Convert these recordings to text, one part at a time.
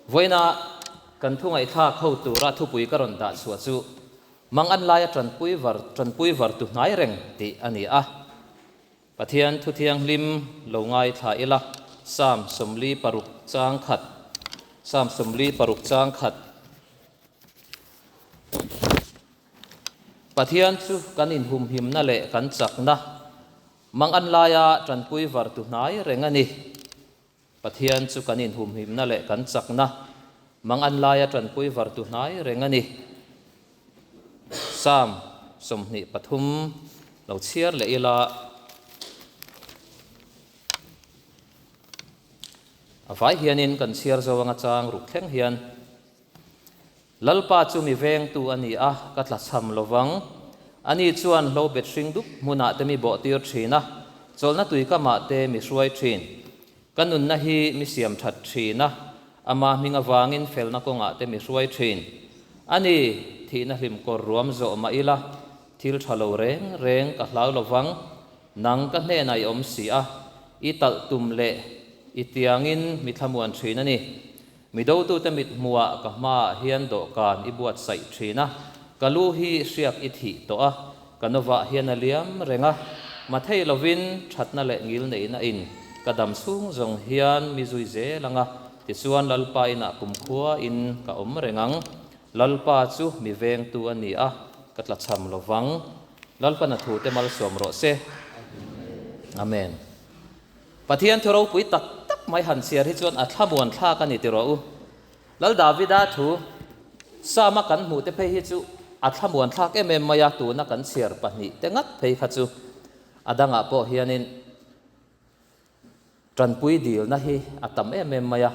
Vawiina kan thu ngaihthlak ho tura thupui ka rawn dah chhuah chu Mangan laia tanpui var tanpui var tu hnai reng tih a ni a. Pathian thu thianghlim lo ngaithla ila, Psalm 46 chang khat, Psalm 46 chang khat. Pathian chu kan inhumhimna leh kan chakna, Mangan laia tanpui var tu hnai reng a ni. Pathian chu kan inhumhimna leh kan chakna, mangan laia tanpui vartu hnai reng a ni. Psalm 23 lo chhiar leh ila, a vai hianin kan chhiar zo anga chang ruk thleng hian, Lalpa chu mi vengtu a ni a, ka tlachham lo vang. Ani chuan hlo bet hring dup hmunah te mi bawhtir thin a, chawlhna tuikamah te mi hruai thin. Ka nunna hi mi siam that thin a, ama hming avangin felna kawngah te mi hruai thin. A ni, thihna hlim kawr ruam zawh mah ila, thil tha lo reng reng ka hlau lo vang. Nang ka hnenah i awm si a, i talh tum leh i tiangin mi thlamuan thin a ni. Mi dotute mit hmuhah ka hmaah hian dawhkan i buatsaih thin a, ka lu hi hriak i thih tawh a, ka novah hian a liam reng a, ma thei lovin thatna leh ngil neihna in ka dam chhung zawng hian mi zui zel ang a, tichuan Lalpa inah kumkhua in ka awm reng ang. Lalpa chu mi vengtu a ni a, ka tlachham lovang. Lalpan a thute malsawm rawh se. Amen. Pathian thu ropui tak tak mai han chhiar hi chuan a thlamuan thlak a ni ti rawh u. Lal Davida thu Psalm-a kan hmuh te phei hi chu a thlamuan thlak em em mai a, tuna kan chhiar pahnih te ngat phei kha chu a dangah pawh hianin tanpui dilna hi a tam em em mai a.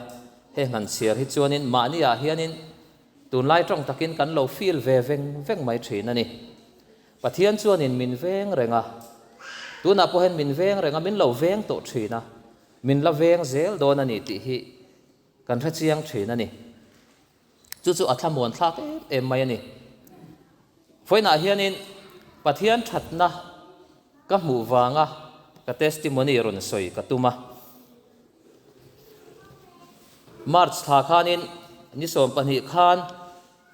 Heng han chhiar hi chuanin mahniah hianin tunlai tawng takin kan lo feel ve veng veng mai thin a ni. Pathian chuanin min veng reng a, tunah pawh hian min veng reng a, min lo veng tawh thin a, min la veng zel dawn a ni tih hi kan hre chiang thin a ni. Chu chu a thlamuan thlak em em mai a ni. Vawiinah hianin Pathian thatna ka hmuh vanga ka testimony rawn sawi ka tum a. March thla khanin ni 12 khan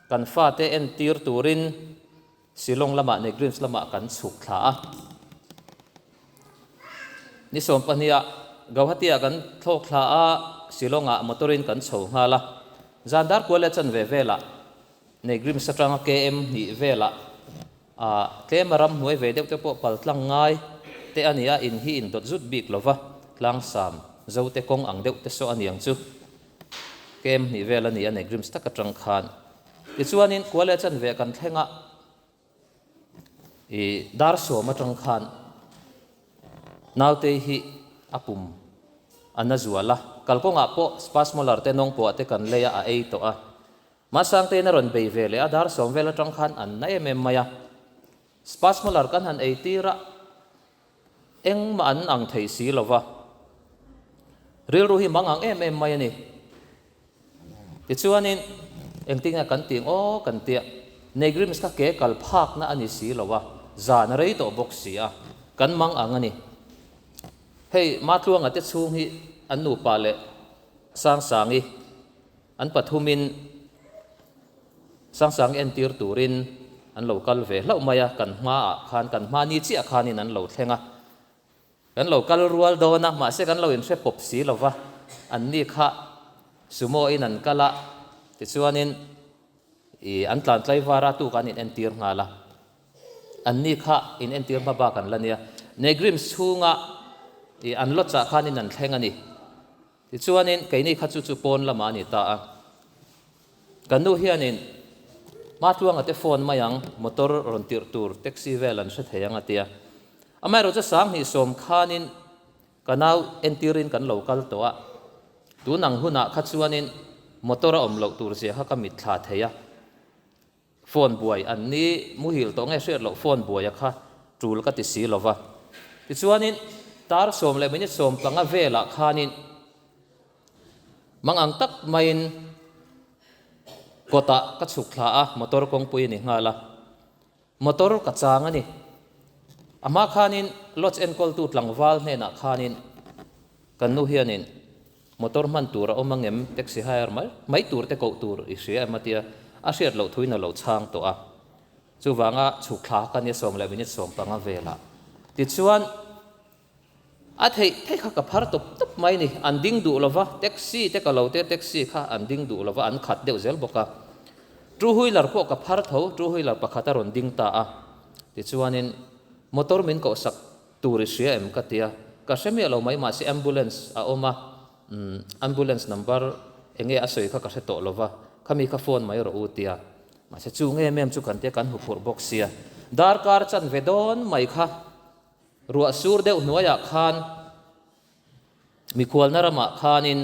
kan fate entir turin Shillong lamah Negrims lamah kan chhuk thla a. Ni 12 ah Gauhati ah kan thlawk thla a, Shillong ah motor in kan chho nghal a. Zan dar kual leh chanve velah Negrims atanga KM hnih velah ah tlema ram hnuai ve deuh te pawh pal tlang ngai te a ni a, in hi in dawt zut bik lova tlangsam zo te kawng ang deuh te saw a niang chu KM hnih vel a ni a Negrims tak atang khan. Tichuanin kua leh chanve kan thleng a, i dar sawm atang khan nautei hi a pum a na zual a, kalkawngah pawh spasmolar te nawng pawh te kan lei a, a ei tawh a. Masangtein a rawn bei ve leh a, dar sawm vel atang khan an na em em mai a. Spasmolar kan han ei tir a, engmah an ang thei si lo va, rilru hi mang ang em em mai a ni. Tichuanin, engtin nge kan tih ang aw kan tia, Negrims kha ke kal phakna a ni si lo a, zan a rei tawh bawk si a, kan mang ang a ni. Hei, Matluanga te chhung hi an nupa leh Sangsangi an pathumin Sangsangi entir turin an lo kal ve hlauh mai a, kan hmaah khan, kan hma ni chiah khanin an lo thleng a. Kan lo kal rual dawn a, mahse kan lo inhre pawp si lo va, anni kha sumo in an kal a, tichuanin ih an tlan tlai var a, tuk an inentir nghal a, anni kha inentir hma bak an la nia. Negrims chhunga ih an lawt chah khanin an thleng a ni. Tichuanin keini kha chu chu pawn lamah a ni ta a. Kan nu hianin Matluanga te phone mai ang, motor rawn tirh tur taxi vel an hre thei ang a tia. Amaherawhchu chu 2010 khanin ka nau entirin kan lo kal tawh a, tun ang hunah kha chuanin motor a awm loh tur zia kha ka mitthla thei a. Phone buai an ni muhil tawh nge hriat loh phone buaia kha tul ka ti si lo va. Tichuanin tar sawm leh minute 15 velah khanin mang ang tak maiin kawtah ka chhuk thla a, motor kawngpui a ni nghal a. Motor ka chang a ni. A hma khanin lodge enkawltu tlangval hnenah khanin kan nu hianin. Motor hman tur a awm angem? Taxi hire mai mai tur te koh tur i hria em? a tia, a hriat loh thuin a lo chhang tawh a. Chuvanga chhuk thla ka nia sawm leh minute 15 velah. Tichuan, a theih theih kha ka phar tawp tawp mai ni. An ding duh lova, taxi te ka lo te taxi kha an ding duh lova, an khat deuh zel bawk a. Two wheeler pawh ka phar tho, two wheeler pakhat a rawn ding ta a. Tichuanin, motor min kohsak Tur i hria em ka tia, ka hre miah lo mai mahse ambulance a awm a, umm ambulance number enge a sawi kha ka hre tawh lo va, khami kha phone mai rawh u tia, mahse chu nge mem chu kan tia kan hmu phurh bawk sia, darkar chanve dawn mai kha ruah sur deuh hnuaiah khan mikhualna ramah khanin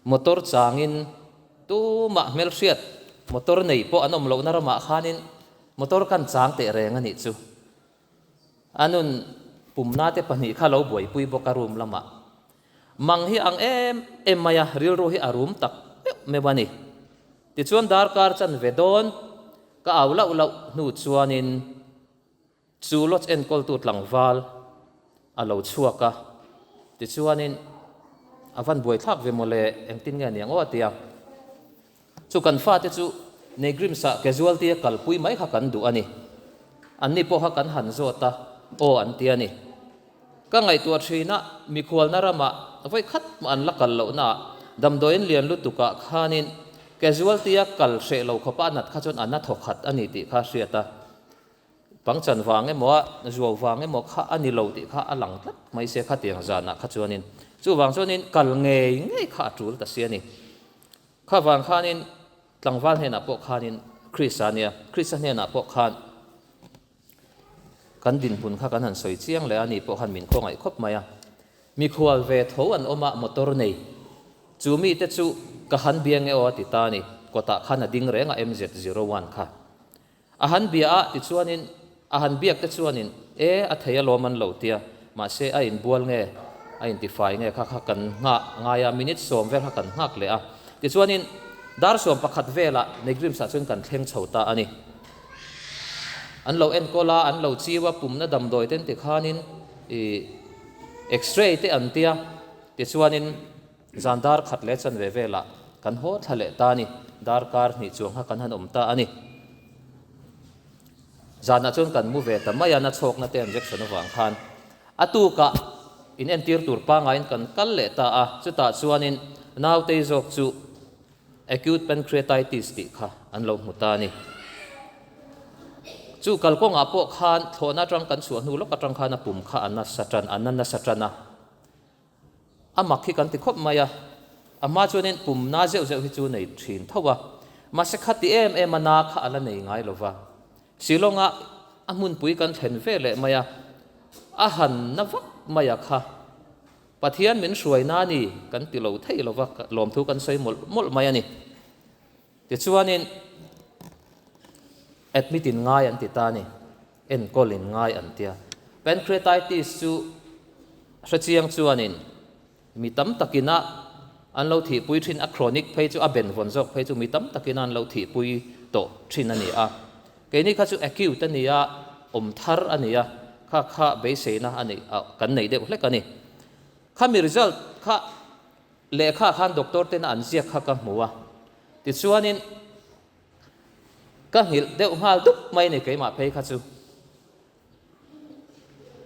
Motor changin tumah hmelhriat motor nei pawh an awm lohna ramah khanin motor kan chang teh reng a nih chu. A nun pumna te pahnih kha lo buaipui bawk a room lamah. Mang hi ang em em mai a, rilru hi a rum tak meuh meuh a ni. Tichuan darkar chanve dawn ka au lauh lauh hnu chuanin Chu lodge enkawltu tlangval a lo chhuak a, tichuanin a van buaithlak ve mawle, engtin nge aniang aw a ti a. Chu kan fate chu Negrims-ah casualty a kalpui mai kha kan duh a ni. Anni pawh kha kan han zawt a, aw an ti a ni. Ka ngaihtuah thin a, mikhualna ramah vawi khat mah an la kal lohnaah damdawiin lian lutukah khanin casualty-a kal hreh lo khawpa a nat kha chuan a na thawkhat a ni tih kha a hriat a. Pangchan vang emaw a zuau vang emaw kha a ni lo tih kha a lang tlat mai se khatiang zanah kha chuanin chuvang chuanin kal ngei ngei kha a tul ta si a ni. Kha vang khanin tlangval hnenah pawh khanin Krista nia, Krista hnenah pawh khan kan dinhmun kha kan han sawi chiang leh a ni pawh khan min khawngaih khawp mai a. Mikhual ve tho an awm a motor nei chu mite chu ka han bia nge aw a ti ta a ni. Kawtah khan a ding reng a MZ01 kha. A han bia a, tichuanin a han biak te chuanin, E, a thei alawm an lo tia, mahse a inbual nge, a intifai nge kha kha kan nghah ngai a, minute 10 vel kha kan nghak leh a. Tichuanin dar 11 velah Negrims-ah chuan kan thleng chho ta a ni. An lo enkawl a, an lo chiu a, pumna damdawi te an ti khanin ih X-ray te an tia, tichuanin Zan dar khat leh chanve velah kan haw thla leh ta a ni. Darkar hnih chuang kha kan han awm ta a ni. Zanah chuan kan mu ve ta mai a, na chhawkna te injection avang khan a tukah in entir tur pangaiin kan kal leh ta a, chutah chuanin nautei zawk chu acute pancreatitis tih kha an lo hmu ta a ni. Chu kalkawngah pawh khan thlawhna atang kan chhuah hnu lawk atang khan a pum kha a nasa tan, a na nasa tan a. A mak hi kan ti khawp mai a, a hma chuanin pum na zeuh zeuh hi chu nei thin tho a, mahse khati em em a na kha a la nei ngai lo va. Shillong-a a hmunpui kan thlen ve leh mai a, a han na vak mai a kha. Pathian min hruai na ni kan ti lo thei lo va, lawmthu kan sawi mawlh mawlh mai a ni. Tichuanin admit in ngai an ti ta a ni. Enkawl in ngai an tia. Pancreatitis chu hrechiang chuanin mi tam takina an lo thihpui thin, a chronic phei chu a benvawn zawk phei chu mi tam takina an lo thihpui tawh thin a ni a. Keini kha chu acute a ni a, awm thar a ni a, kha kha beiseina a nei kan nei deuh hlek a ni. Khami result kha lehkha khan doctor tena an ziak kha ka hmu a, tichuanin Ka nghilh deuh nghal dup mai ni keimah phei kha chu.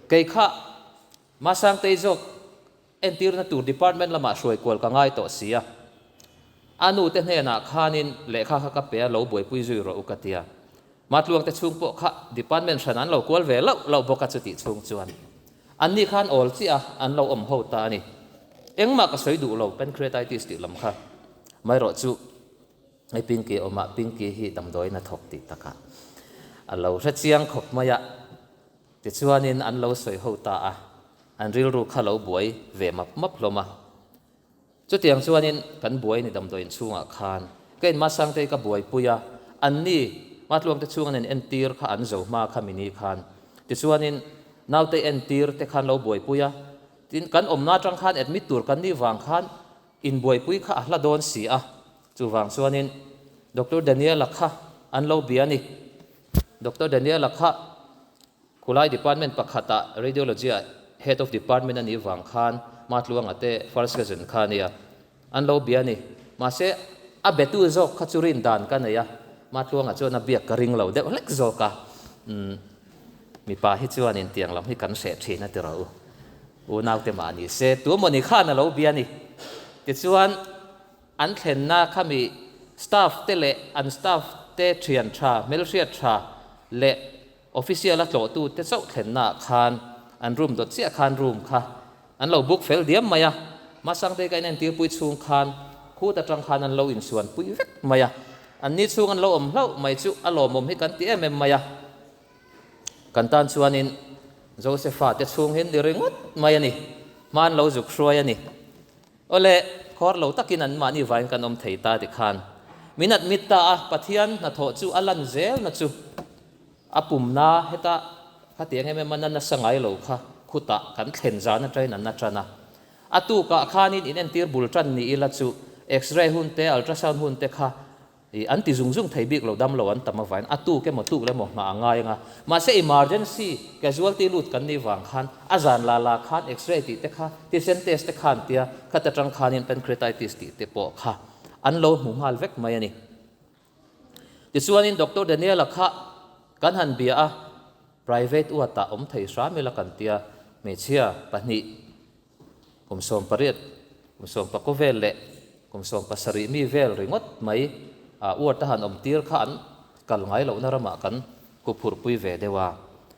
Kei kha Masangtei zawk entirna tur department lamah hruai kual ka ngai tawh si a. A nu te hnenah khanin lehkha kha ka pe a lo buaipui zui rawh u ka tia. Matluang te chhung pawh kha department hran an lo kual ve loh loh bawk a chutih chhung chuan. Anni khan awl chiah a an lo awm ho ta a ni. Engmah ka sawi duh lo pancreatitis tih lam kha mai rawh chu. Hei Pinky awmah Pinky hi damdawiin a thawk tih takah a lo hre chiang khawp mai a, tichuanin an lo sawi ho ta a, an rilru kha lo buai ve map map hlawm a. Chutiang chuanin kan buai ni damdawiin chhungah khan ka in Masangtei ka buaipui a, anni Matluangte chhung an in entir kha an zo hma kha mini khan. Tichuanin naute entir te khan lo buaipui a, tin kan awmna atang khan admit tur kan nih vang khan inbuaipui kha a hla dawn si a, Chuvang chuanin Doctor Daniela kha an lo bia a ni. Doctor Daniela kha khulai department pakhata Radiology-ah Head of Department a nih vang khan Matluanga te first cousin kha a nia. An lo bia a ni. Mahse, a betu zawk kha chu rin dan ka nei a, Matluanga chuan a biak ka ring lo deuh hlek zawk a. Umm, mipa hi chuanin tiang lam hi kan hreh thin a ti rawh u. Unaute mah ni se, tu mawni khan a lo bia a ni. Tichuan, an thlenna khami staff te leh an staff te thian tha, hmelhriat tha leh Official a tlawhtu te chauh thlenna ah khan an room dawt chiah khan room kha an lo book fel diam mai a, Masangtei ka inentir pui chhung khan khut atang khan an lo insuan pui vek mai a, an ni chhung an lo awm hlauh mai chu a lawmawm hi kan ti em em mai a, kan tan chuanin Josepha te chhung hi an ni ringawt mai a ni, hma an lo zuk hruai a ni. Awle, khawr lo takin an mahni vaiin kan awm thei ta tikhan min admit ta a, Pathian hnathawh chu a lan zelna chu a pumna heta khatiang em em a na nasa ngai lo kha khutah kan thlen zan atangin an na tan a. A tukah khanin inentir bul tan ni ila chu X-ray hun te, ultrasound hun te kha I an ti zung zung thei bik lo dam lo an tam avain a tuk emaw tuk leh emaw nghah a ngai anga mahse emergency casualty lut kan nih vang khan a zan la la khan x-ray tih te kha thisen test te khan tia khat atang khanin pancreatitis tih te pawh kha an lo hmu nghal vek mai a ni. Tichuanin Doctor Daniela kha kan han bia a private uatah awm thei hram ila kan tia hmeichhia pahnih Kum 18, kum 19 vel leh kum 17 mi vel ringawt mai a ward a han awm tir kha an kal ngai lohna ramah kan ku phurhpui ve deuh a.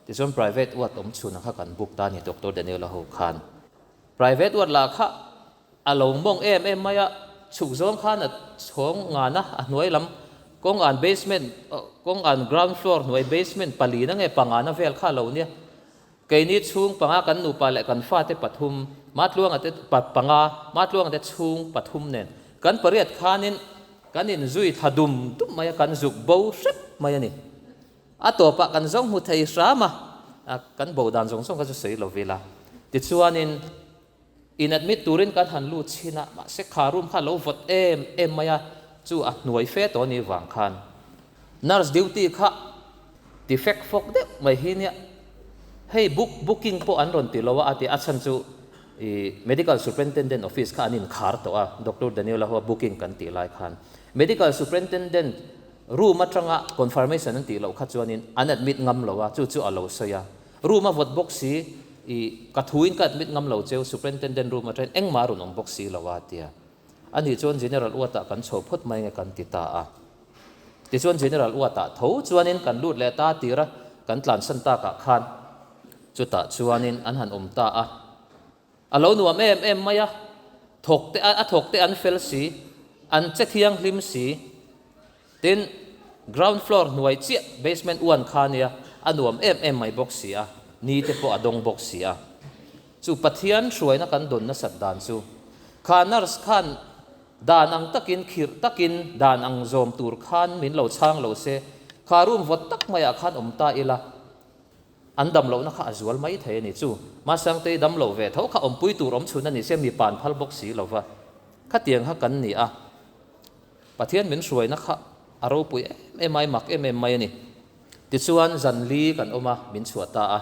Tichuan private ward awm chhunah kha kan book ta a ni Doctor Daniel-a ho khan. Private ward lah kha a lo mawng em em mai a, chhuk zawng khan a chhawng ngan a, a hnuai lam kawng an basement, kawng an ground floor hnuai basement palina nge pangana vel kha a lo nia. Keini chhung panga kan nupa leh kan fate pathum, Matluanga te panga, Matluanga te chhung pathum nen kan pariat khanin kan inzui thla dum dum mai a, kan zuk bo hrep mai a ni. A tawpah kan zawng hmu thei hram a, kan bo dan zawng zawng kha chu sawi lo vila. Tichuanin in admit turin kan han lut chhin a, mahse kha room kha a lo vawt em em mai a, chu a hnuai fe tawh a nih vang khan nurse duty kha ti fek fawk deuh mai hi nia, hei book booking pawh an rawn ti lo a, a ti a chhan chu ih medical superintendent office kha an inkhar tawh a, Doctor Daniel-a ho a booking kan tih lai khan medical superintendent room atanga confirmation an tih loh kha chuanin an admit ngam lo a, chu chu a lo sawi a. Room a vawt bawk si, i ka thuin ka admit ngam lo cheu, superintendent room atangin engmah a rawn awm bawk si lo a tia. Ani chuan General Uatah kan chho phawt mai nge kan ti ta a. Tichuan General Uatah tho chuanin kan lut leh ta tir a, kan tlansan takah khan chutah chuanin an han awm ta a. A lo nuam em em mai a, thawk te a thawk te an fel si, an che thianghlim si. Tin, ground floor hnuai chiah basement one kha nia, a nuam em em mai bawk si a, ni te pawh a dawng bawk si a. Chu Pathian hruaina kan dawn nasat dan chu, kha nurse khan dan ang takin khirh takin dan ang zawm tur khan min lo chhang lo se, kha room vawt tak maiah khan awm ta ila, An dam lohna kha a zual mai thei a ni. Chu Masangtei dam lo ve tho kha awmpui tur awm chhun a ni sia mi pan phal bawk si lo va. Khatiang kha kan ni a. Pathian min hruaina kha a ropui em em mai, mak em em mai a ni. Tichuan zan li kan awm a, min chhuah ta a.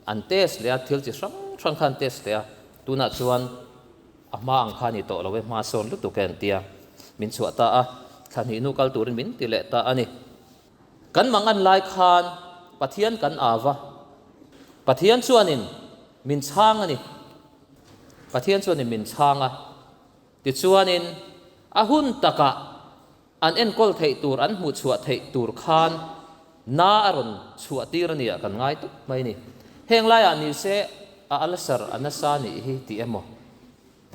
An test leh a, thil chi hrang hrang kha an test leh a. Tunah chuan a hma ang kha a ni tawh lo e, hma sawn lutuk e an ti a. Min chhuah ta a, thla hnih hnu kal turin min ti leh ta a ni. Kan mangan lai khan Pathian kan au va, Pathian chuanin min chhang a ni. Pathian chuanin min chhang a, tichuanin a hun takah an enkawl theih tur, an hmuhchhuah theih tur khan na a rawn chhuah tir a nia kan ngai tawp mai a ni. Heng laiah ni se a ulcer a nasa nih hi tih emaw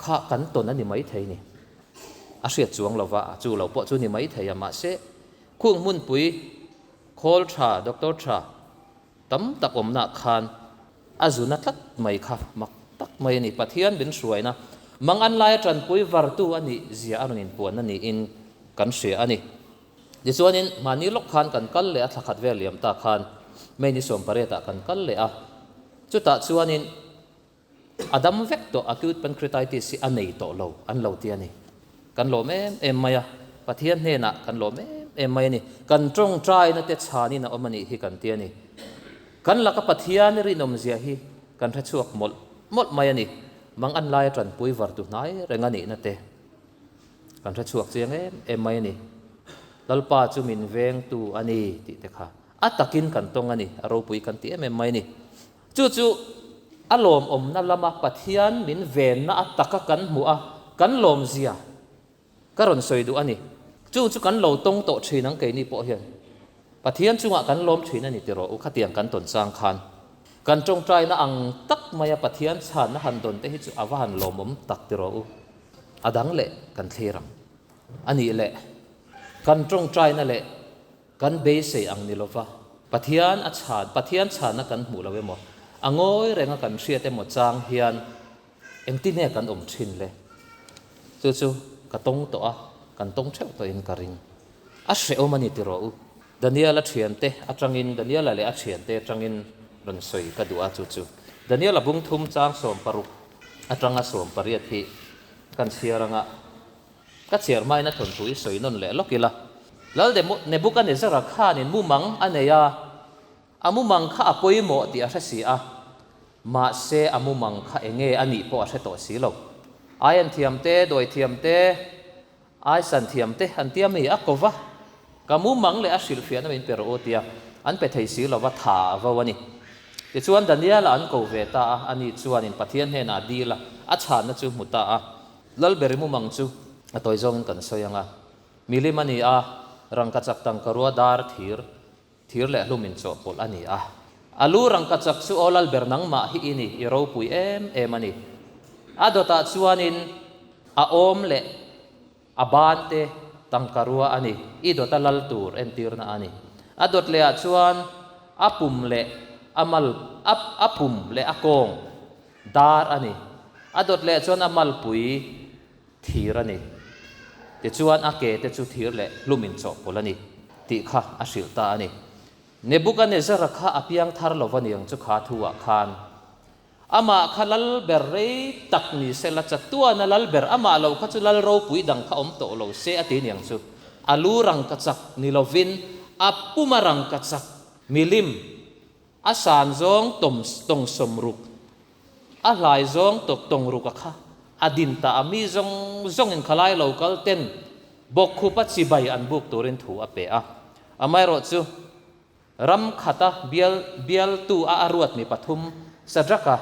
kha kan tawn a ni maithei ni. A hriat chuang lova, chu lo pawh chu ni maithei a, mahse Khung hmunpui khawl tha, doctor tha tam tak awmna khan a zuna tlat mai kha mak tak mai a ni. Pathian min hruaina mang an laia tanpui vartu a nih zia a rawn inpuanna niin kan hria a ni. Tichuanin mahni lawk khan kan kal leh a, thla khat vel liam ta khan May ni 18 ah kan kal leh a, chutah chuanin A dam vek tawh, acute pancreatitis hi a nei tawh lo an lo ti a ni. Kan lawm em em mai a, Pathian hnenah kan lawm em em mai a ni. Kan tawngtaina te chhanin a awm a nih hi kan ti a ni. Kan laka Pathian rinawmzia hi kan hre chhuak mawlh mawlh mai a ni. Mang an laia tanpui vartu hnai reng a nihna te kan hre chhuak chiang em em mai a ni. Lalpa chu min vengtu a ni tih te kha a takin kan tawng a ni, a ropui kan ti em em mai a ni. Chu chu a lawmawmna lama Pathian min venna a taka kan hmuh a, kan lawmzia Ka rawn sawi duh a ni. Chung chu kan lo tawng tawh thin ang keini pawh hian. Pathian chungah kan lawm thin a ni ti rawh u khatiang kan tawn chang khan. Kan tawngtaina ang tak maia Pathian chhanna han dawn te hi chu a va han lawmawm tak ti rawh u. A dang leh kan thlir ang. A nih leh kan tawngtaina leh kan beisei ang ni lova Pathian a chhan, Pathian chhanna kan hmuh lo emaw, a ngawi renga kan hriat emaw chang hian Engtin nge kan awm thin le? Chu chu ka tawng tawh a, kan tawng theuh tawhin ka ring. A hrehawm a ni ti rawh u. Daniel-a thiante atangin, Daniel-a leh a thiante atangin rawn sawi ka duh a, chu chu Daniel-a bung thum chang 16 atanga 18 hi kan chhiar anga ka chhiar hmain a thawnthu i sawi nawn leh lawk ila. Lal Nebukanezzar-a khanin mumang a nei a, A mumang kha a pawimawh tih a hre si a, mahse a mumang kha enge a nih pawh a hre tawh si lo. Ai an thiam te, dawi thiam te, ai san thiam te an tia mi a ko va, ka mumang leh a hrilhfiahna min pe rawh u tia an pe thei si lova tha a vo a ni. Tichuan Daniela an ko ve ta a, ani chuanin Pathian hnenah a dil a, a chhanna chu hmu ta a. Lalberi mumang chu a tawi zawngin kan sawi ang a, milim a ni a, rangkachak tangkarua dar thir Thir leh hlum inchawhpawlh a ni a. A lu rangkachak chu aw Lalber nangmah hi i ni, i ropui em em a ni. A dawtah chuanin a awm leh a ban te tangkarua a ni, i dawta lal tur entirna a ni. A dawt lehah chuan a pum leh a mal, a a pum leh a kawng dar a ni. A dawt leh chuan a malpui thir a ni. Tichuan a ke te chu thir leh hlum inchawhpawlh a ni tih kha a hrilh ta a ni. Nebukanezzara kha a piang thar lo va niang chu kha thu ah khan amah kha lal ber rei tak ni se la chatuana lal ber amah lo kha chu lal ropui dang kha awm tawh lo se a ti niang chu. A lu rangkachak ni lovin a puma rangkachak milim A san zawng tawm tawng 60, a hlai zawng tawk tawng ruk a kha a din ta a, mi zawng zawngin khalai lo kal ten bawkkhupa chibai an buk turin thu a pe a. Amaherawh chu ram khata bial bialtu a a ruat mi pathum Sadraka,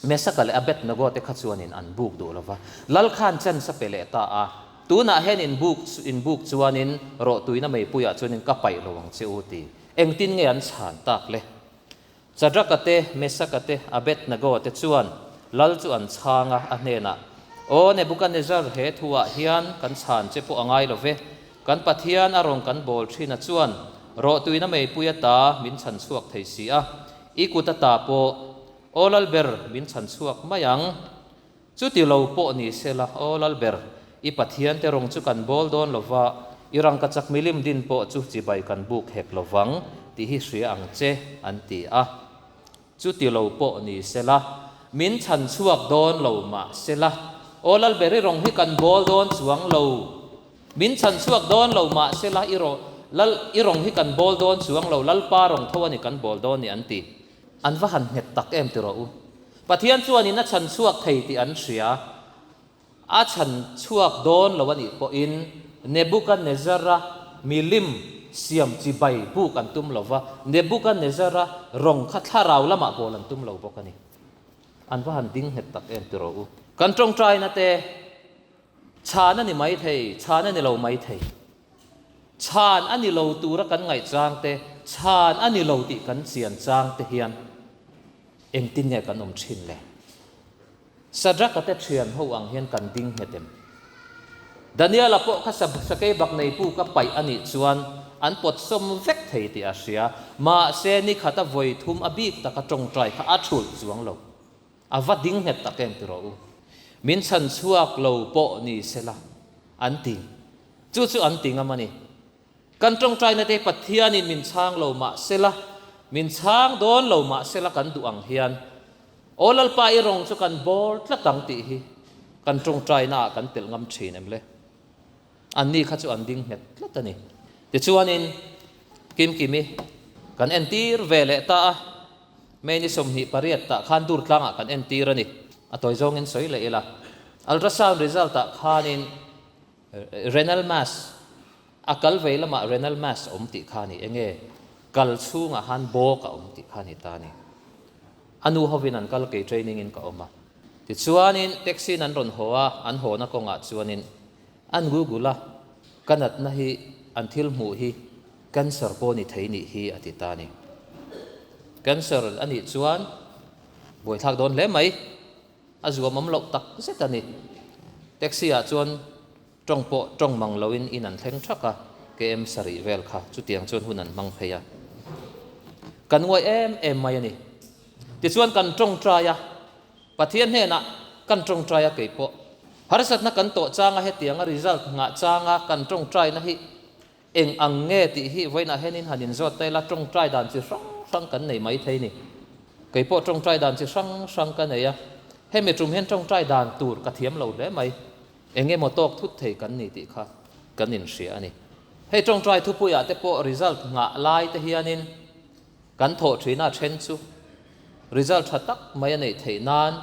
Mesaka leh Abednego te kha chuanin an buk duh lo va, lal khan chance a pe leh ta a, Tunah hian in buk in buk chuanin rawhtuina meipuiah chuanin ka paih lo ang che u ti. Engtin nge an chhan tak le? Sadraka te, Mesaka te, Abednego te chuan lal chu an chhang a, a hnenah, Aw Nebukanezzar, he thuah hian kan chhan che pawh a ngai lo ve. Kan Pathian a rawn kan bawl thin a chuan rawhtuina meipui ata min chhan chhuak thei si a, i kut ata pawh Aw Lalber, min chhan chhuak mai ang. Chuti lo pawh ni sela, Aw Lalber, i Pathiante rawng chu kan bawl dawn lo va, i rangkachak milim din pawh chu chibai kan buk hek lo vang, tih hi hria ang che, an ti a. Chuti lo pawh ni sela, min chhan chhuak dawn lo mah sela, Aw Lalber, i rawng hi kan bawl dawn chuang lo. Min chhan chhuak dawn lo mah sela, i rawng, Lal, i rawng hi kan bawl dawn chuang lo, Lalpa rawng tho a ni kan bawl dawn ni, an ti. An va han nghet tak em ti rawh u. Pathian chuanin a chhan chhuak thei tih an hria. A chhan chhuak dawn lo a nih pawhin Nebukanezzara milim siam chibai buk an tum lo va, Nebukanezzara rawng kha thlarau lamah bawl an tum lo bawk a ni. An va han ding nghet tak em ti rawh u. Kan tawngtaina te chhan a ni mai thei, chhan a ni lo mai thei. Chhan a ni lo tura kan ngaih chang te, chhan a ni lo tih kan chian chang te hian engtin nge kan awm thin le? Sadraka te thian ho ang hian kan ding nghet em? Daniela pawh kha sakei bak nei pu ka paih a nih chuan an pawt sawm vek thei tih a hria, mahse ni khata vawi thum a bik taka tawngtai kha a thulh chuang lo. A va ding nghet tak em ti rawh u. Min chhan chhuak lo pawh ni sela an ti. Chu chu an ti ngam a ni. Kan tawngtaina te Pathianin min chhang lo mah sela, min chhang dawn lo mah sela kan duh ang hian Aw Lalpa i rawng chu kan bawr tlat ang tih hi kan tawngtaina ah kan telh ngam thin em le? Anni kha chu an ding nghet tlat a ni. Tichuanin Kimkimi kan entir ve leh ta a. May ni 28 tah khan dur tlangah kan entir a ni. A tawi zawngin sawi leh ila, ultrasound result ah khanin renal mass, a kal vei lamah renal mass a awm tih kha a ni. Enge kal chhungah han bawk a awm tih kha a ni ta a ni. A nu hovin an kal kei training in ka awm a. Tichuanin taxi in an rawn haw a, an hawna kawngah chuanin an google a, ka natna hi an thil hmuh hi cancer pawh ni thei nih hi a ti ta a ni. Cancer a nih chuan buaithlak dawn hle mai, a zuamawm loh tak zet a ni. Taxi ah chuan Tawng pawh tawng mang loin in an thleng thak a, KM sarih vel kha chutiang chuan hun an hmang phei a. Kan nguai em em mai a ni. Tichuan kan tawngtai a, Pathian hnenah kan tawngtai a kei pawh. Harsatna kan tawh changa hetianga result nghah changa kan tawngtaina hi Eng ang nge tih hi vawiinah hianin han inzawt ta ila tawngtai dan chi hrang hrang kan nei mai thei ni. Kei pawh tawngtai dan chi hrang hrang ka nei a, hemi tum hian tawngtai dan tur ka thiam lo hle mai. Eng emaw tawk thut thei kan ni tih kha kan inhria a ni. Hei tawngtai thupuiah te pawh result nghah lai te hianin Kan thawh thina then chu result tha tak mai a neih theih nan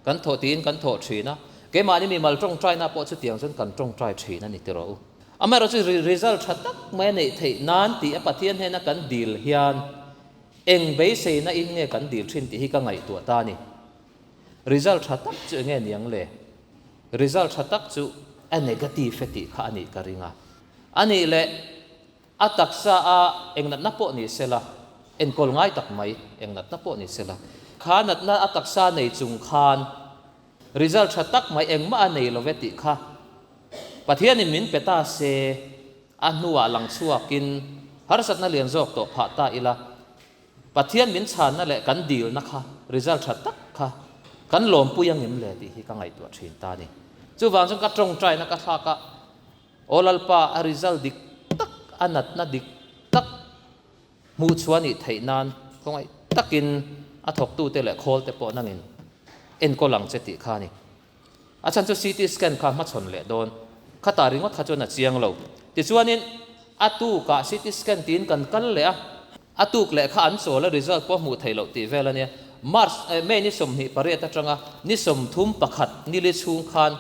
kan thawh tiin kan thawh thin a, keimahni mimal tawngtaina pawh chutiang chuan kan tawngtai thin a ni ti rawh u. Amaherawhchu result tha tak mai a neih theih nan tih a Pathian hnena kan dil hian eng beiseina in nge kan dil thin tih hi ka ngaihtuah ta a ni. Result tha tak chu enge niang le? Result tha tak chu a negative e tih kha a nih ka ring a. A nih leh A taksa a eng natna pawh ni sela, enkawl ngai tak mai, eng natna pawh ni sela, kha natna a taksa nei chung khan result tha tak mai engmah a nei love tih kha Pathianin min pe ta se, a hnuah lang chhuakin harsatna lian zawk tawh phah ta ila, Pathian min chhanna leh kan dilna kha result tha tak kha kan lawmpui angem le tih hi ka ngaihtuah thin ta a ni. Chuvang chuan ka tawngtaina ka thlak a. Aw Lalpa, a result dik tak, a natna dik tak hmuh chhuah nih theih nan khawngaih takin a thawktute leh khawlte pawh nangin enkawl ang che tih kha a ni. A chhan chu CT scan kha hmachhawn leh dawn khatah ringawt kha chuan a chiang lo. Tichuanin a tukah CT scan tiin kan kal leh a, a tuk leh kha an chawl a result pawh hmuh theih loh tih vel a nia. March, May ni 28 atanga ni 31 nili chhung khan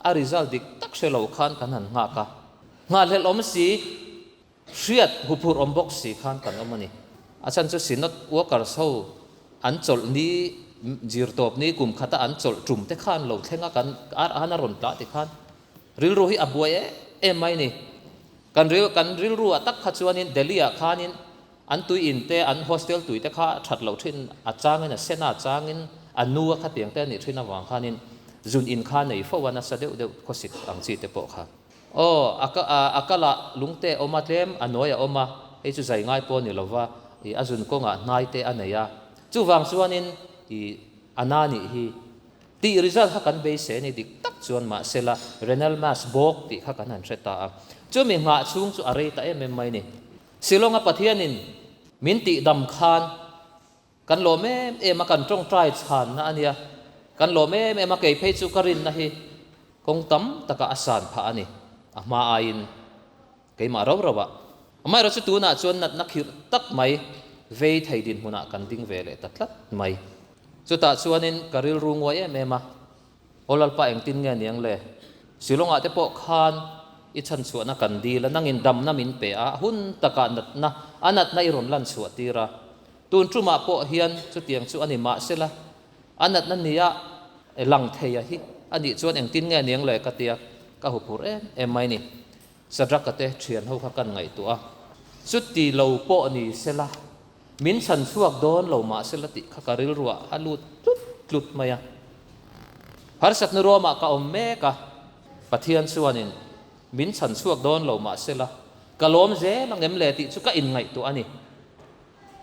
A result dik tak hre lo khan kan han nghak a, nghahhlelh awm si, hriat huphurh awm bawk si khan kan awm a ni. A chhan chu Synod workers ho an chawlh ni, zir tawp ni kum khata an chawlh tum te khan lo thleng a, kan ar han a rawn tlah ti khan rilru hi a buai em em mai ni. Kan ril kan rilru ah tak kha chuanin Delhi ah khanin An tui in te, an hostel tui te kha a that loh thin, a changin a sen a, a changin a nu a khatiang te a nih thin avang khanin zun in kha nei fo a, nasa deuh deuh khawsik ang chi te pawh kha. Aw, a ka, a kalah lungte a awm a, tlem a nuai a awm a, hei chu zai ngai pawh a ni lo va, ih a zun kawngah hnai te a nei a, chuvang chuanin ih a na nih hi tih result kha kan beisei a ni dik tak chuan mahsela renal mass bawk tih kha kan han hre ta a, chumi nghah chhung chu a rei ta em em mai ni. Shillong-a Pathianin min tihdam khan kan lawm em em a, kan tawngtai chhanna a nia. Kan lawm em em a, kei phei chu ka rinna hi kawng tam takah a san phah a ni, a hma aiin keimah rau rauah. Amaherawhchu tunah chuan natna khirh tak mai vei thei dinhmunah kan ding ve leh ta tlat mai. Chutah chuanin ka rilru nguai em em a. Aw Lalpa engtin nge niang le? Shillong-ah te pawh khan i chhanchhuahna kan dil a, nangin damna min pe a, a hun takah natna, a natna i rawn lan chhuah tir a. Tun tumah pawh hian chutiang chu a ni mahsela, a natna nia lang thei a hi a nih chuan engtin nge niang le ka tia ka huphurh em em mai ni. Sadraka te thian ho kha kan ngaihtuah a, chuti lo pawh ni sela, Min chhan chhuak dawn lo mahsela tih kha ka rilruah a lut tlut tlut mai a. Harsatna ruamah ka awm mek a, Pathian chuanin min chhan chhuak dawn lo mahsela ka lawm zel ang em le tih chu ka inngaihtuah a ni.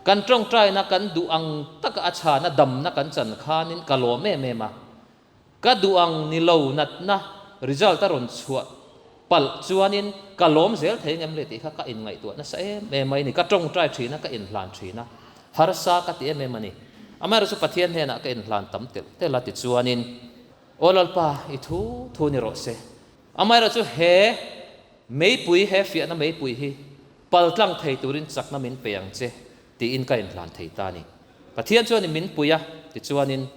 Kan tawngtaina kan duh ang taka a chhana damna kan chan khanin ka lawm em em a. Ka duh ang ni lo natna result a rawn chhuah palh chuanin ka lawm zel thei ngem le tih kha ka inngaihtuah nasa em em a ni. Ka tawngtai thin a, ka inhlan thin a, harsa ka ti em em a ni. Amaherawhchu Pathian hnenah ka inhlan tam telh telh a tichuanin, Aw Lalpa, i thu thu ni rawh se. Amaherawhchu he meipui, he fiahna meipui hi paltlang thei turin chakna min pe ang che tiin ka inhlan thei ta a ni. Pathian chuanin min pui a, tichuanin.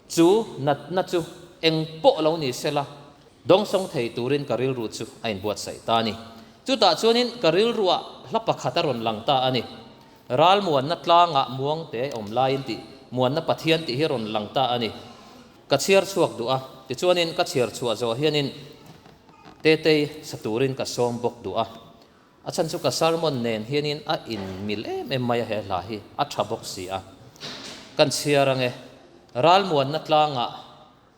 Chu natna chu eng pawh lo ni sela, dawngsawng thei turin ka rilru chu a inbuatsaih ta a ni. Chutah chuanin ka rilruah hla pakhat a rawn lang ta a ni. Ral muanna tlangah muangte awm laiin tih muanna Pathian tih hi a rawn lang ta a ni. Ka chhiar chhuak duh a, tichuanin ka chhiar chhuah zawh hianin Tetei sa turin ka sawm bawk duh a. A chhan chu ka sermon nen hianin a inmil em em mai a he hla hi a tha bawk si a. Kan chhiar ange, Ralmuanna tlangah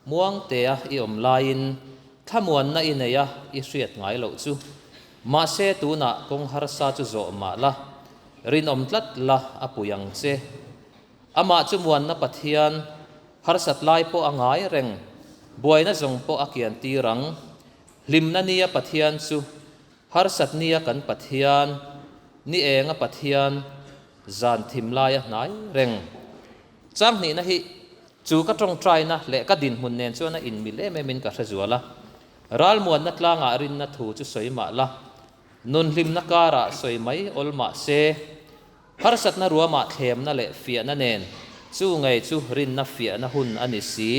Muangtea i awm laiin thlamuanna i nei a i hriat ngai loh chu. Mahse tunah kawng harsa chu zawh mah la, rinawm tlat la a pui ang che. Amah chu muanna Pathian, harsat lai pawh a ngai reng, buaina zawng pawh a kian tir ang. Hlimna nia Pathian chu Harsat nia kan Pathian, ni enga Pathian, zan thim laia hnai reng. Chang hnihna hi chu ka tawngtaina leh ka dinhmun nen chuan a inmil em emin ka hre zual a. Ralmuanna tlangah rinna thu chu sawi mah la, nun hlimna karah sawi mai awl mah se, harsatna ruamah thlemna leh fiahna nen chu ngei chu rinna fiahna hun a ni si.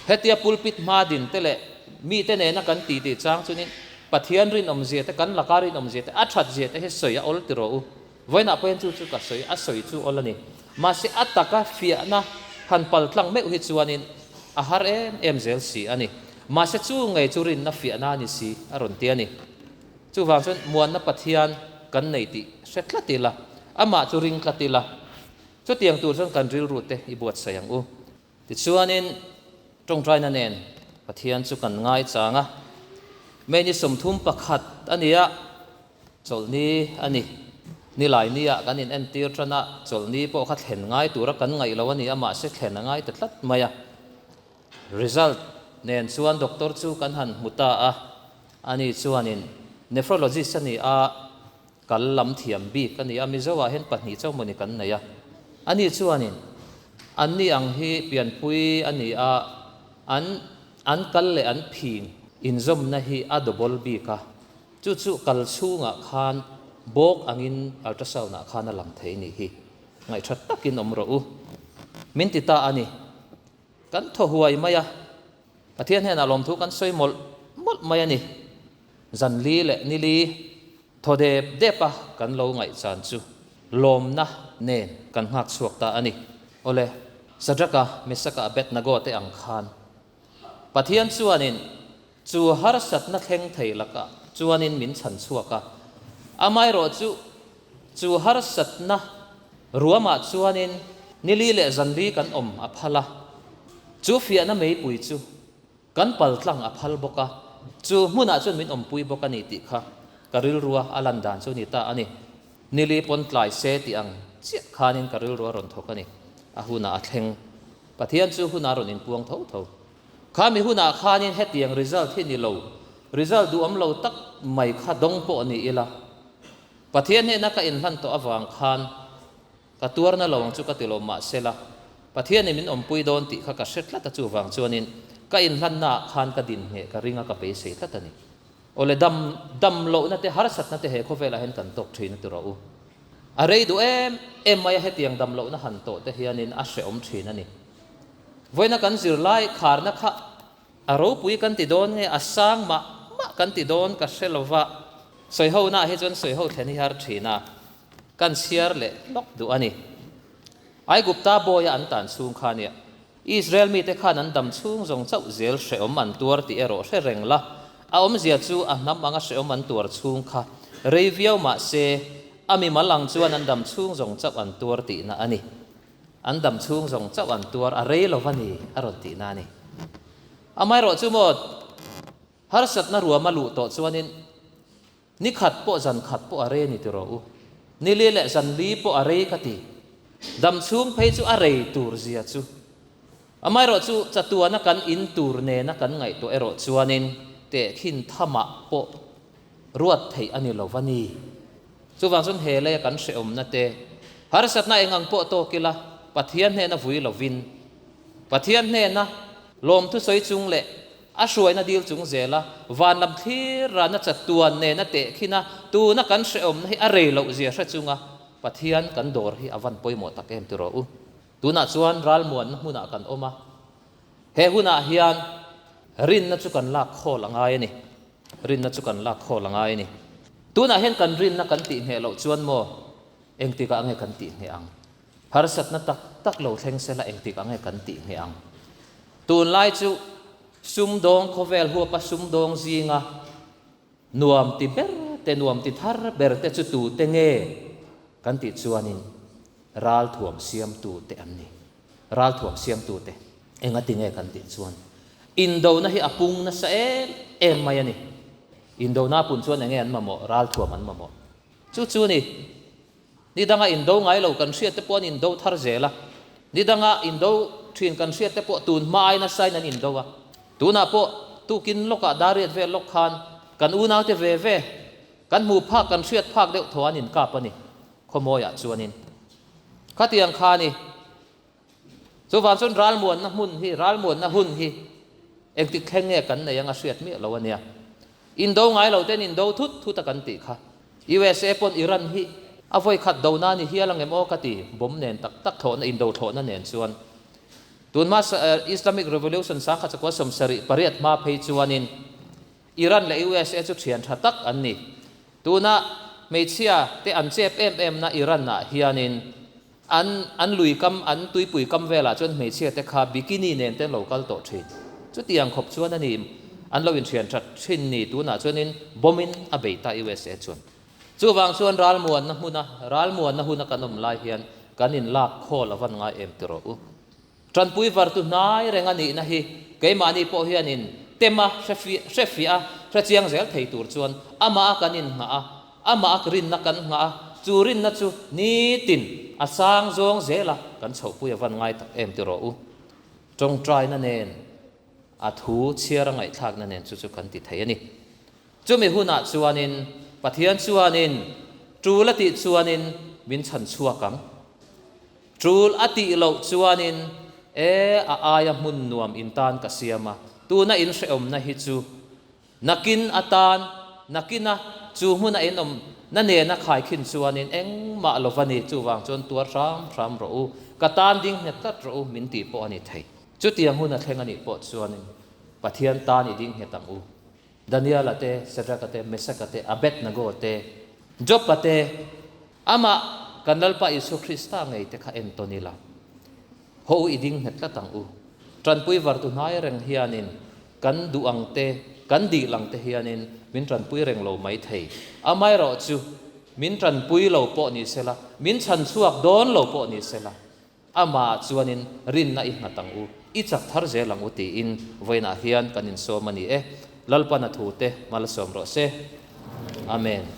Hetia pulpit hma din te leh mite nena kan titi chang chunin Pathian rinawmzia te, kan laka rinawmzia te, a thatzia te hi sawi a awl ti rawh u. Vawiinah pawh hian chu chu ka sawi, a sawi chu awl a ni. Mahse a taka fiahna han pal tlang meuh hi chuanin a har em em zel si a ni. Mahse chu ngei chu rinna fiahna a ni si a rawn ti a ni. Chuvang chuan muanna Pathian kan nei tih hre tlat ila, amah chu ring tlat ila, chutiang tur chuan kan rilru te i buatsaih ang u. Tichuanin tawngtaina nen Pathian chu kan ngaichang a, May ni 31 a ni a, chawlhni a ni. Nilai nia kan in entir tan a, chawlhni pawh kha thlen ngai tura kan ngaih lo a ni a, mahse thlen a ngai ta tlat mai a. Result nen chuan doctor chu kan han hmu ta a, ani chuanin nephrologist a ni a, Kal lam thiam bik a ni a, Mizoah hian pahnih chauh mawni kan nei a. Ani chuanin anni ang hi pianpui a ni a, an an kal leh an phing inzawmna hi a double bik a, chu chu kal chhungah khan bawk angin ultrasound-ah khan a lang thei nih hi. Ngaihṭha takin awm rawh u. Min ti ta a ni. Kan thaw huai mai a, Pathian hnenah lawmthu kan sawi mawlh mawlh mai a ni. Zanli leh nili Thaw dep dep a kan lo ngaihchan chu lawmna nen kan nghak chhuak ta a ni. Awle, Sadraka, Mesaka, Abednego te ang khan Pathian chuanin chu harsatna thleng thei lakah chuanin min chhan chhuak a, amaherawh chu chu harsatna ruamah chuanin nili leh zanli kan awm a phal a, chu fiahna meipui chu Kan pal tlang a phal bawk a, chu hmunah chuan min awmpui bawk a ni tih kha ka rilrua a lan dan chu a ni ta a ni. Nili pawn tlai se tih ang chiah khanin ka rilrua rawn thawk a ni. A hunah a thleng. Pathian chu hunah a rawn inpuang tho tho. Kha mi hunah khanin hetiang result hi ni lo, result duhawm lo tak mai kha dawng pawh ni ila, Pathian hnena ka inhlan tawh avang khan Ka tuarna lo ang chu ka ti lo mahsela, Pathianin min awmpui dawn tih kha ka hre tlat a chuvang chuanin ka inhlanna ah khan ka din ngheh ka ring a ka beisei tlat a ni. Awle dam dam lohna te harsatna te he khawvelah hian kan tawk thin a ti rawh u. A rei duh em em mai a hetiang dam lohna han tawh te hianin a hrehawm thin a ni. Vawiina kan zirlai kharna kha a ropui kan ti dawn nge a sang mah mah kan ti dawn ka hre lova, sawihonaah hi chuan sawiho thlen hi har thin a. Kan chhiar leh lawk duh a ni. Aigupta bawia an tan chhung kha nia. Israel mite khan an dam chhung zawng chauh zel hrehawm an tuar tih erawh hre reng la. A awmzia chu a hnam anga hrehawm an tuar chhung kha rei viau mah se, a mimal ang chuan an dam chhung zawng chauh an tuar tihna a ni. An dam chhung zawng chauh an tuar a rei lo va ni a rawn tihna a ni. Amaherawh chu maw harsatna ruam a luh tawh chuanin, Ni khat pawh zan khat pawh a rei a ni ti rawh u. Ni li leh zan li pawh a rei ka ti. Dam chhung phei chu a rei tur zia chu. Amaherawh chu chatuana kan in tur nena kan ngaihtuah erawh chuanin tehkhin thamah pawh ruat theih a ni lo va ni. Chuvang chuan he leia kan hrehawmna te, harsatna eng ang pawh tawk ila Pathian hnena vui lovin, Pathian hnena lawmthu sawi chung leh A hruaina dil chung zela van lam thlir rana chatuan nena tehkhin a, tuna kan hrehawmna hi a rei loh zia hre chunga Pathian kan dawr hi a van pawimawh tak em ti rawh u. Tunah chuan ralmuanna hmunah kan awm a. He hunah hian rinna chu kan lak khawl a ngai a ni. Rinna chu kan lak khawl a ngai a ni. Tunah hian kan rinna kan tih ngheh loh chuan maw engtikah nge kan tih ngheh ang? Harsatna tak tak lo thleng sela engtikah nge kan tih ngheh ang? Tunlai chu sumdawng khawvel huapa sumdawng zinga nuam ti ber te, nuam ti thar ber te chu tute nge kan tih chuanin ralthuam siamtute an ni. Ralthuam siamtute engati nge kan tih chuan indona hi a pung nasa em em mai a ni. Indona a pun chuan enge an mamawh? Ralthuam an mamawh. Chu chu ni. Ni danga indo ngai lo kan hriat te pawh an indo thar zel a. Ni danga indo thin kan hriat te pawh tun hma ai nasa in an indo a. Tunah pawh tukin lawkah dariat vel lawk khan kan unaute ve ve kan hmuh phak kan hriat phak deuh thaw an inkap a ni. Khawmawiah chuanin khatiang kha a ni. Chuvang chuan ralmuanna hmun hi, ralmuanna hun hi engtik thleng nge kan nei anga hriat miah lo a nia. Indo ngai lo ten indo thut thut a kan tih kha. USA pawn Iran hi a vawi khat do na ni hial ang em aw ka ti, bomb nen tak tak thlawhna, indo thlawhna nen chuan. Tunhma Islamic Revolution 1978 hma phei chuanin Iran leh USA chu thian tha tak an ni. Tuna hmeichhia te an chep em em na Iran ah hianin an an lui kam an tuipui kam velah chuan hmeichhia te kha bikini nen te an lo kal tawh thin. Chutiang khawp chuan a ni an lo inthian that thin ni tunah chuanin bomb in a bei ta USA chuan. Chuvang chuan ralmuanna hmuna ralmuanna huna kan awm lai hian kan inlak khawl a van ngai em ti rawh u. Tanpui vartu hnai reng a nihna hi keimahni pawh hianin tema hre fiah a, hre chiang zel thei tur chuan amah a kan innghah a, amah a rinna kan nghah a, chu rinna chu nitin a sang zawng zela kan chhohpui a van ngai tak em ti rawh u. Tawngtaina nen a thu chhiar a ngaihthlakna nen chu chu kan ti thei a ni. Chumi hunah chuanin Pathian chuanin tul a tih chuanin min chhan chhuak ang. Tul a tih loh chuanin e a aia hmun nuam in tan ka siam a, tuna in hrehawmna hi chu nakin atan, nakina chu hmuna in awm na nena khaikhin chuanin engmah lo va ni, chuvang chuan tuar hram hram rawh u, ka tan ding nghet tlat rawh u min tih pawh a ni thei. Chutiang hun a thleng a nih pawh chuanin Pathian tan i ding nghet ang u. Daniela te, Shadrach-a te, Meshach-a te, Abednego te, Job-a te, amah kan Lalpa Isua Krista ngei te kha entawn ila, haw u i ding nghet tlat ang u. Tanpui vartu hnai reng hianin kan duh ang te, kan dil ang te hianin min tanpui reng lo mai thei. Amaherawhchu, min tanpui lo pawh ni sela, min chhan chhuak dawn lo pawh ni sela, Amah chuanin rinna i nghat ang u, i chak thar zel ang u tiin vawiinah hian kan insawm a ni e. Lalpan a thute malsawm rawh se. Amen.